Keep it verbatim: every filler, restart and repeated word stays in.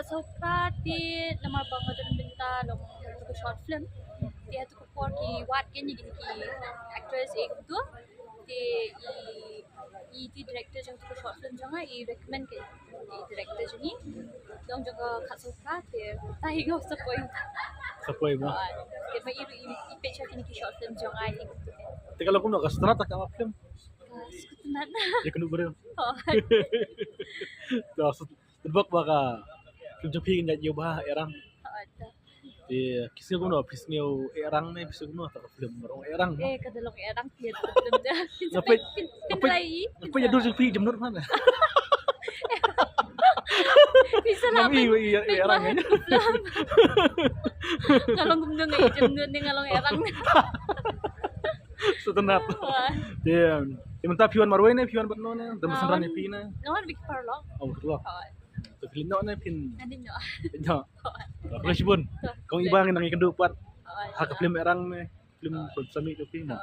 Sopra te namar ba nga don bynta long ha tu ka short film. Te ha tu ka por ki wad kein ïa kine ki actress eh kumtu. Te i i te director jong tu ka short film jong nga i recommend kein i director jong i. Dong jong ka Khatsopra te ta hi nga sa poi. Sa poi mo. Te ma i i peit sha kine ki short film jong nga hi kumtu. Te ka long kumno, ka sngewtynnat ka film? Ka sngewtynnat. Ïa kano briew? Oh. Te sngewtynnat ba ka film jong phi ngi ïa ba Erang. Oh, te. Te ki sngew kumno, phi sngew Erang ne, phi sngew kumno ta ka film ba long Erang? Eh, ka da long Erang phi ta film da. Nga peit, phin, phin, nga peit, rai. Nga peit ïa dur jong phi Jemnud man. Phi sa lah. Nga peit, peit, peit Erang. Nga long kumno nga Jemnud ne nga long Erang. Sngewtynnat. Wah. Te, te mynta phi wan marwei ne, phi wan bad no ne, da mynta wan ïa phi ne? Nga wan bad ki paralok. Oh, paralok. Oh. Te phi leit noh ne phin? Nga leit noh. Leit noh. Oh. Khublei shibun. Kong Iba ngi nang ïakynduh pat. Oh. Ha ka film Erang ne, film Khunsami ka film. Oh.